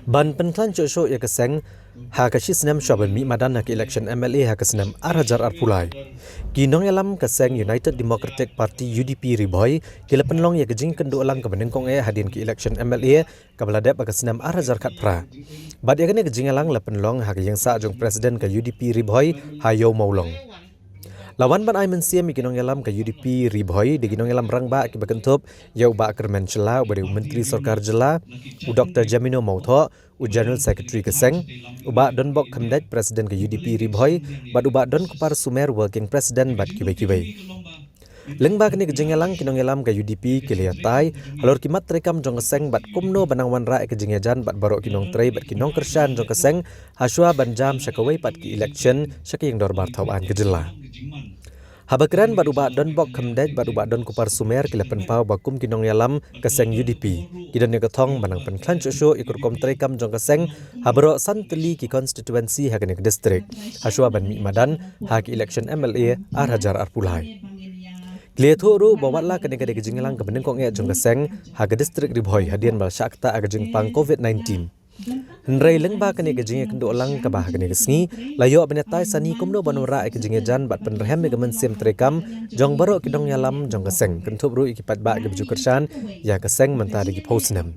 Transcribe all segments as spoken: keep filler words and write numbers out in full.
Ban pynkhlaiñ shuh shuh ïa ka seng ha ka shi snem shwa ban mih madan ha ka election M L A ha ka snem ar hajar arphew lai, ki nongïalam ka seng United Democratic Party, U D P, Ri Bhoi ki la pynlong ïa ka jingkynduh lang kaba nyngkong eh hadien ka election M L A kaba la dep ha ka snem ar hajar khatphra. Bad ïa kane ka jingïalang la pynlong ha ka ïingsah jong President ka U D P Ri Bhoi ha Ïew Mawlong. La wan ban ai mynsiem ïa ki nongïalam ka U D P Ri Bhoi da ki nongïalam rangbah kiba kynthup ïa u Bah Kyrmen Shylla uba dei u Myntri Sorkar Jylla, u Doctor Jamino Mawthoh, u General Secretary ka seng, u Bah Donbok Khymdeit, President ka U D P Ri Bhoi, bad u Bah Donkupar Sumer, Working President, bad kiwei kiwei. Lyngba kane ka jingïalang, ki nongïalam ka U D P ki la ïatai halor ki mat treikam jong ka seng bad kumno ban nang wanrah ïa ka jingïajan bad baroh ki nongtrei bad ki nongkyrshan jong ka seng hashwa ban jam sha kawei pat ka election sha ka ïing dorbar thawaiñ ka jylla. Haba kren bad u Bah Donbok Khymdeit bad u Bah Donkupar Sumer ki la pynpaw ba kum ki nongïalam ka seng U D P ki don ïa ka thong ban nang pynkhlaiñ shuh shuh ïa ka rukom treikam jong ka seng ha baroh san tylli ki constituency ha kane ka district hashwa ban mih madan ha ka election M L A ar hajar arphew lai. Ki la ïathuh ruh ba wat la kane ka dei ka jingïalang kaba nyngkong eh jong ka seng ha ka district Ri Bhoi hadien ba la shah ktah ha ka jingpang COVID nineteen. Hynrei lyngba kane ka jingïakynduh lang kaba ha kane ka sngi la ïoh ban ïatai sani kumno ban wanrah ïa ka jingïajan bad pynrhem ïa ka mynsiem treikam jong baroh ki nongïalam jong ka seng, kynthup ruh ïa ki paidbah kiba ju kyrshan ïa ka seng mynta da ki phew snem.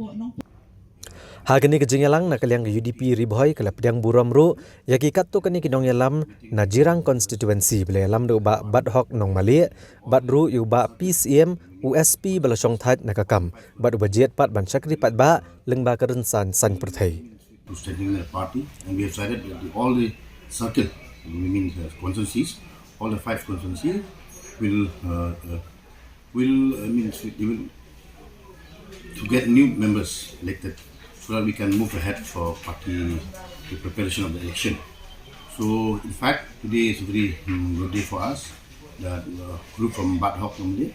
Ha kane ka jingïalang, na ka liang ka U D P Ri Bhoi ka la pdiang burom ruh ïa ki katto katne ki nongïalam na Jirang constituency ba la ïalam da u Bah Bathok Nongmalieh, bad ruh ïa u Bah P Syiem, u S P ba la shongthait na ka kam bad uba jied pat ban shakri paidbah lyngba ka rynsan saiñ pyrthei. To strengthen the party, and we have decided that the, all the circle, we mean the constituencies, all the five constituencies will, uh, uh, will, uh, means they will to get new members elected so that we can move ahead for party, the preparation of the election. So in fact, today is a very, mm, good day for us. That, uh, group from Bathok Nongmalieh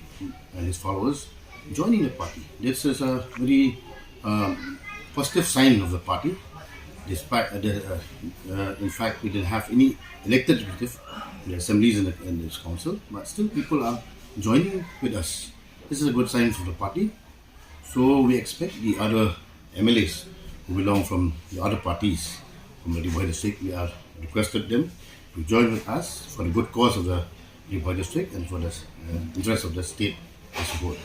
and his followers joining the party. This is a very, um, positive sign of the party. Despite, uh, the, uh, uh, in fact, we didn't have any elected representative in the assemblies and the, and this council, but still people are joining with us. This is a good sign for the party. So we expect the other M L As who belong from the other parties from the Ri Bhoi district, we are requested them to join with us for the good cause of the Ri Bhoi district and for the, uh, interest of the state as a whole.